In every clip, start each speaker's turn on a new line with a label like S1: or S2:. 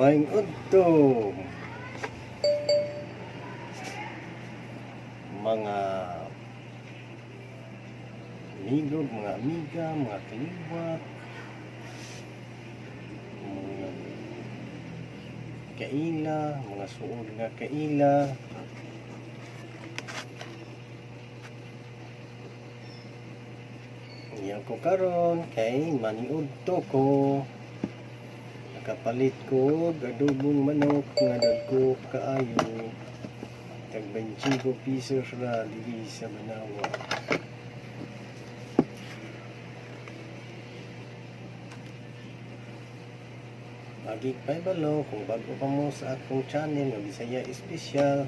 S1: Maayong udto, mga amigo, mga amiga, mga kaliwat, mga kaila, mga suod nga kaila. Iyan ko karon kay maniudto ko. Nakapalit ko og adobong manok nga dagko kaayo. Tag 25 pesos ra diri sa Banawa. Agi pahibalo kung bago pa mo sa akong channel nga Bisaya Espesyal.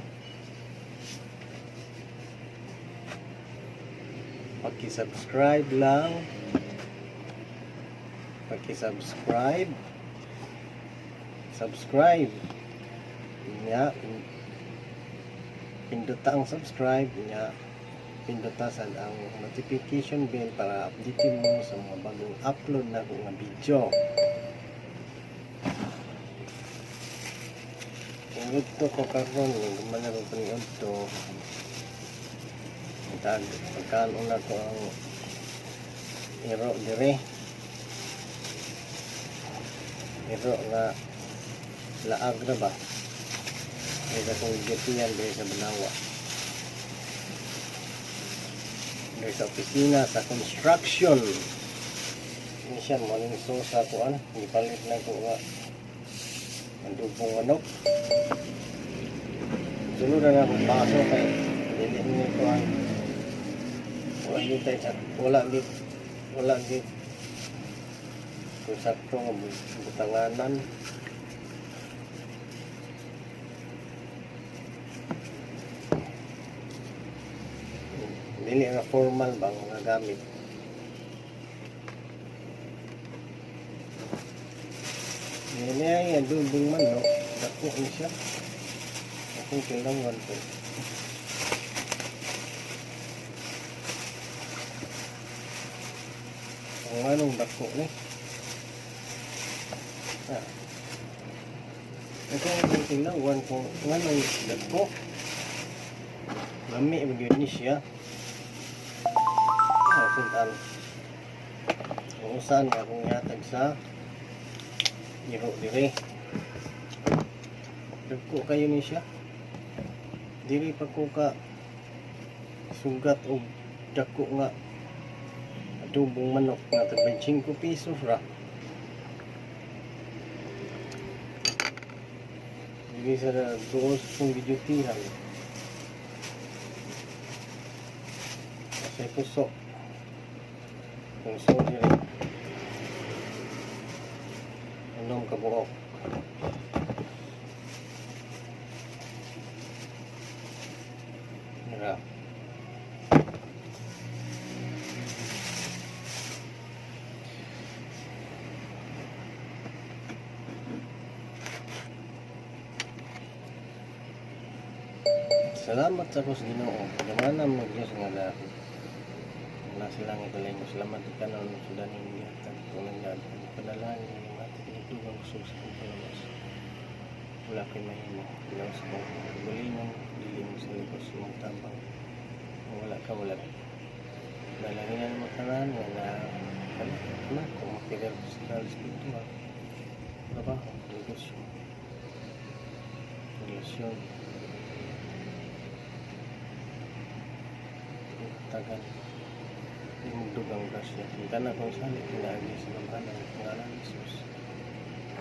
S1: Paki-subscribe lang. Paki-subscribe. Subscribe. Nya, pindota ang subscribe, nya pindota sad ang notification bell para update mo sa mga bagong upload na ko nga video. Udto ko karon, guman na ko udto. Tag pagkaon na ko ang iro dire. Iro nga laag ra ba? Kaya akong gatiyan dire sa Banawa. Dire sa opisina sa construction. Ini siya mo ning sauce sa kuan, gipalit na ko nga adobong manok. Sunod na akong baso kay dili ni kuan. Wala gyud tay sa wala gyud kung sakto nga butanganan. Dili ra formal ba ang mga gamit. Dili ay adobong manok, dako ni siya. Akong kailangan ko. Ang anong dako ni? Ah. Ito ang tilawan ko nganong dako. Lami ba gyud ni siya? Ah, sultan. Kung saan akong ihatag sa iro dire. Dagko kayo ni siya. Dili pa ko ka sugat og dako nga adobong manok nga tag 25 pesos ra. Dili sa doon sa kong gidyutihan. Kasi puso. Puso dire. Unom ka buok. Mira. Salamat sa ko sa Ginoo. Gamana mo Diyos nga dahil. Wala silang ibalay mo. Salamat ka na nung sudan yung gihatag. Walang nga. Panalangin ng mga tinitugang kusog sa kong palawas. Wala ko'y mahimo. Ilaw sa kong galingon. Dili mo sa likos mong tabang. Kung wala ka, wala. Dalanginan mo tanan nga na wala na kung mapigal ko sa espiritual. Trabaho, negosyo, relasyon, tagan imugdog ang grasya. Kita na kung saan pinaagi sa gamhanan ng pangalan ni Jesus.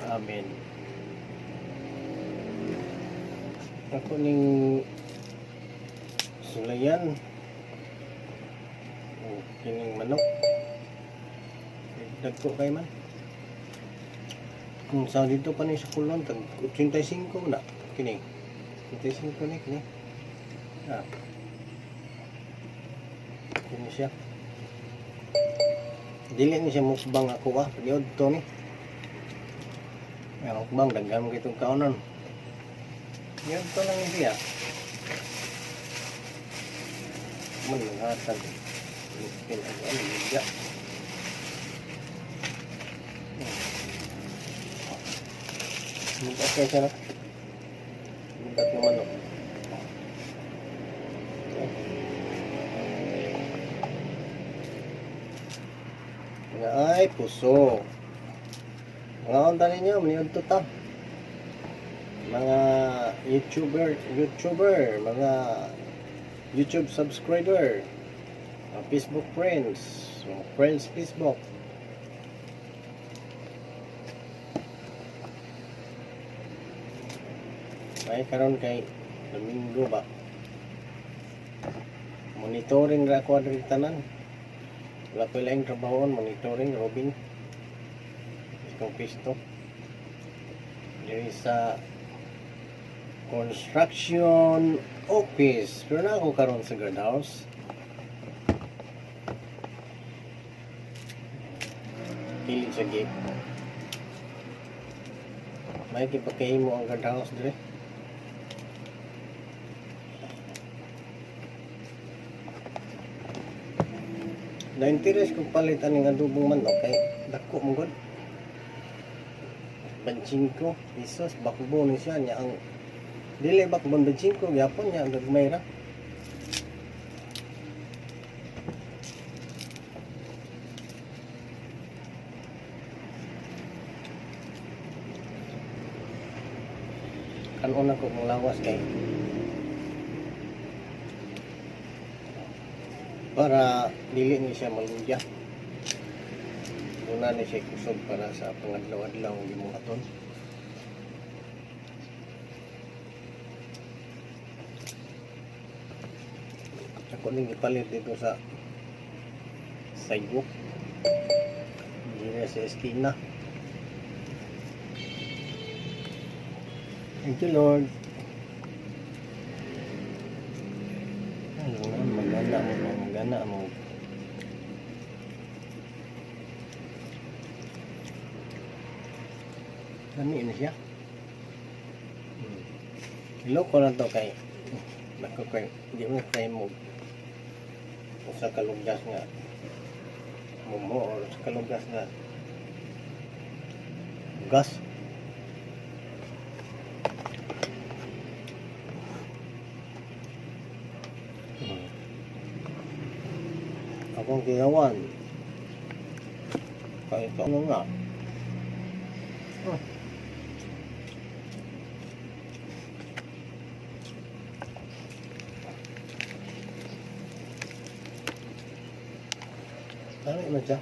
S1: Amen. Ako ning sulayan o kining manok. Dagko kay man. Kung sa dito pa ni sa Kulon, tag 85 na. Kini. 85 ni kini. Ah. Kini siya. Dili ni siya mukbang ako ah. Niod to ni. Ay, mukbang daghan mo kitong kaunon. Niod to lang ni siya. Man nanghatag. Pin ang ano bigya. Okay siya na. Bugat ng manok. Okay. Nga ay puso. Mga unta ninyo, maniudto ta. Mga YouTuber, mga YouTube subscriber, mga Facebook friends, mga friends Facebook. Ay karon kay Domingo ba? Monitoring ra ako adiri tanan. Wala ko laing trabahoon, monitoring robing. Itong pisto. Diri sa construction office. Pero na ako karon sa guardhouse. Kilid sa gate. May kipakahimo ang guardhouse dire. Na-interest kong palit aning adobong manok kay dako mo gud. 25 pesos backbone ni siya niya ang dili backbone, 25 gyapon niya, ang gagmay ra. Kanon ako mong lawas kay para dili ni siya maluya. Muna ni siya kusog para sa pangadlaw-adlaw ang gibuhaton. Ako ning gipalit dito sa sidewalk. Dire sa esquina. Thank you, Lord. Ano nga, magana mo, magana mo. Lami na siya. Iloko lang to kay nako kay di mo kay mo usa ka lugas nga momo or usa ka lugas nga gas. Akong ginawan. Kahit ano nga. Lami man siya.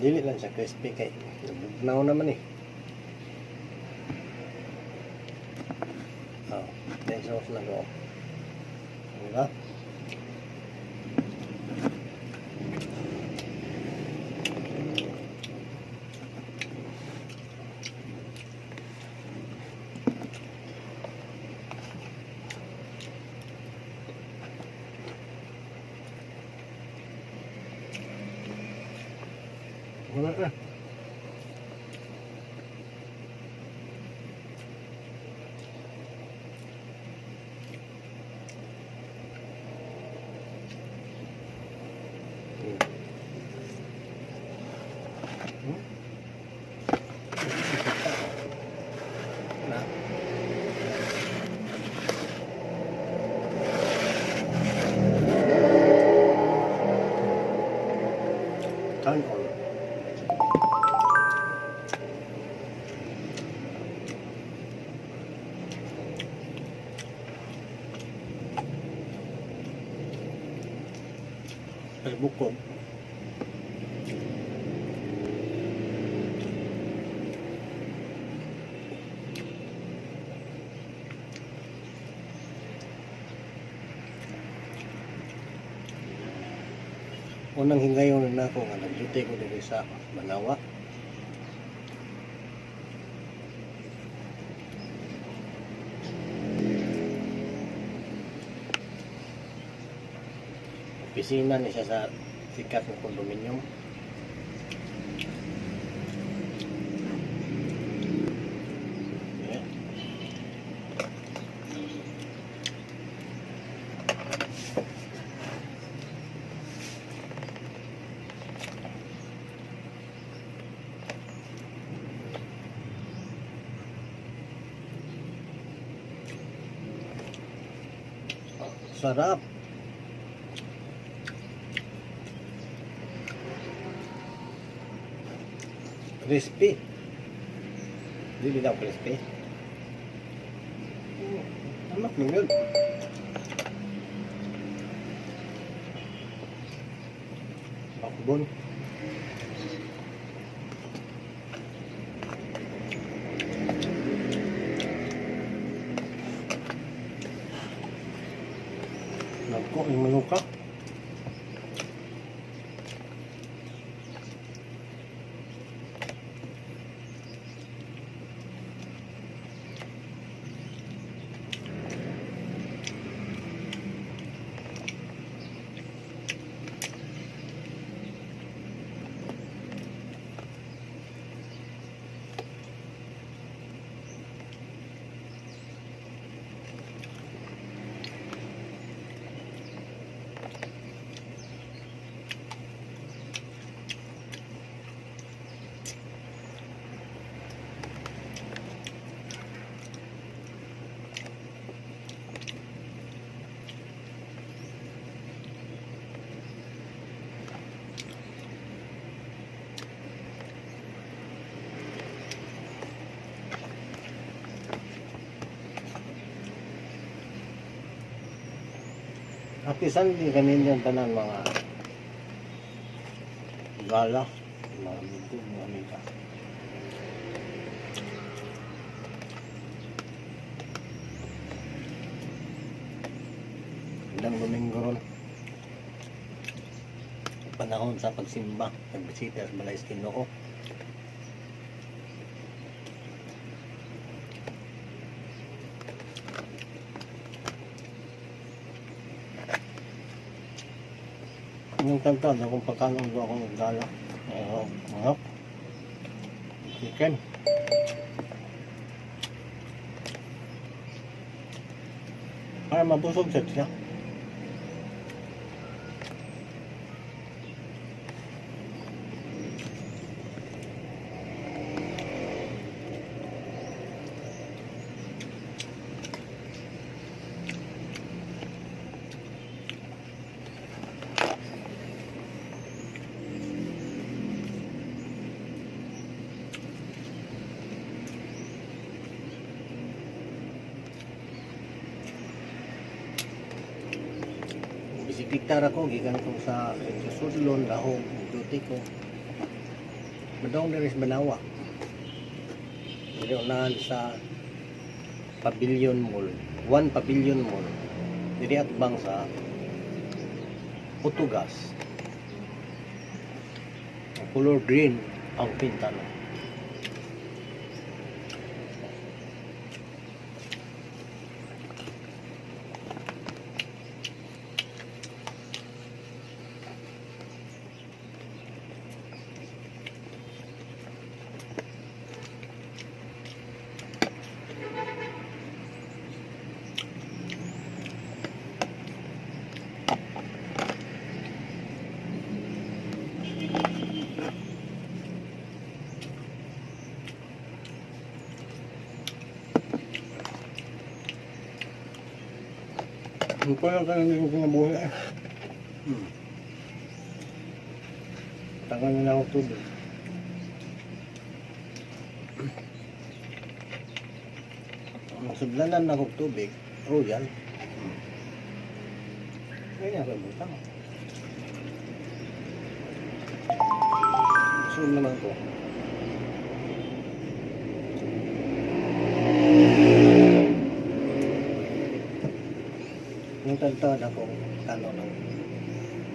S1: Dili lang siya crispy kay nabugnaw naman eh. Oh, may sauce na ko. Diba? Wala na. Na. Turn on. Pero bukod. Unang hingayon na ako nga nag-duty ko diri sa Manawa. Opisina ni siya sa sikat ng condominium. Yeah. Sarap. Crispy. Dili daw crispy. Amak na yun. Backbone. Nagko, yung manuka. Happy Sunday kaninyo tanan mga gala, mga amigo, mga amiga. Ilang Domingo ron. Panahon sa pagsimba, pagbisita sa Balay sa Ginoo. Yung tagtad, akong pagkanon do akong gala. Manok. Chicken. Para mabusog sa siya. Bisikleta ko, gikan ko sa Sudlon, Lahog, duty ko. Madong diri sa Banawa. Diri unahan sa Pavilion Mall. One Pavilion Mall. Diri atbang sa Putugas. Ang color green ang pintana. Ang kulang ka lang yung kinabuhi eh. Tagal na lang ako tubig. Ang sudlanan na akong tubig, royal. Ganyan ako butang. Gusto naman ko. Yung tagtad ako, ano ng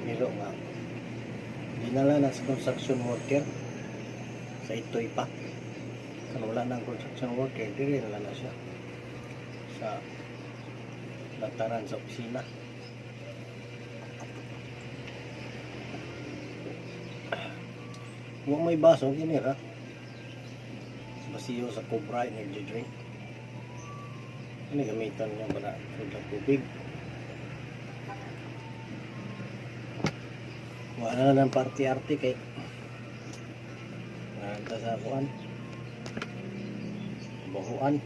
S1: nilo nga. Dinala na sa construction worker sa itoy pa. Kung wala na ang construction worker, diri na na siya sa lataran sa opisina. Huwag may baso, ginira. Basiyo sa Cobra Energy Drink. Ano gamitan niya ba na sa tubig? Wala na ng party-arty kay nanta sa kuan. Bahuan.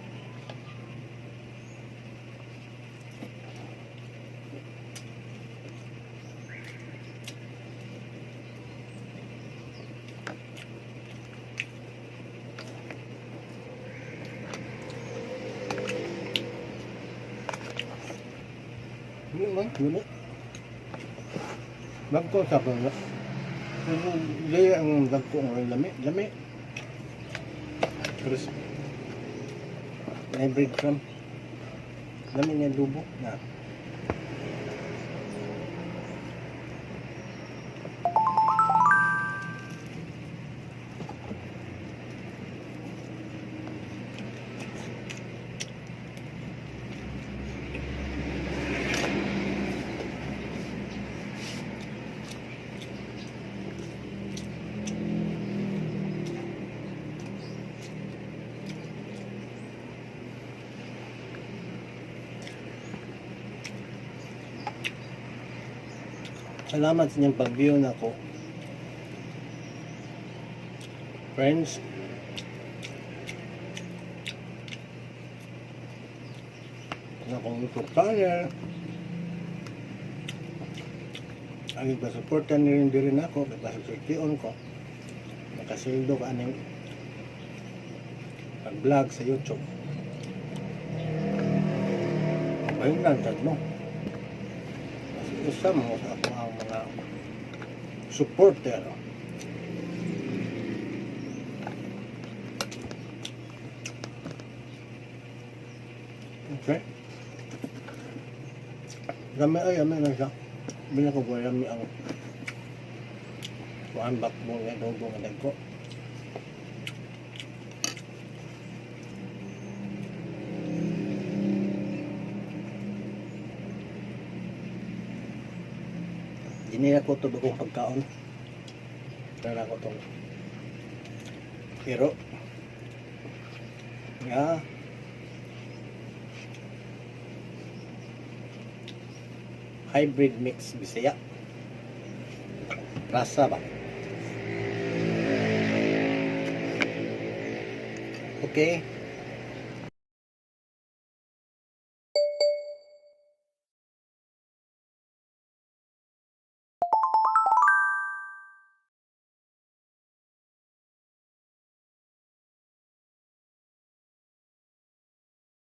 S1: Lami man, lami. Dagko sa ko. Pero di ang dagko ng lami, lami. Crisp. May breadcrumb. Lami niya adobo na. Salamat sa inyong pag-view nako. Friends, na akong YouTube channel. Ang ipasuporta ni rin din ako, ipasuportion ko. Nakasildo ka aning pag-vlog sa YouTube. Ayun lang, sad mo. Kasi usa mo sa ako ang mga supporter. Okay. Lami ay, lami na siya. Bila ko ba lami ang kuan backbone nga adobo nga dagko. Dinila ko ito bagong pagkaon. Dala ko itong pero nga hybrid mix Bisaya. Rasa ba? Okay.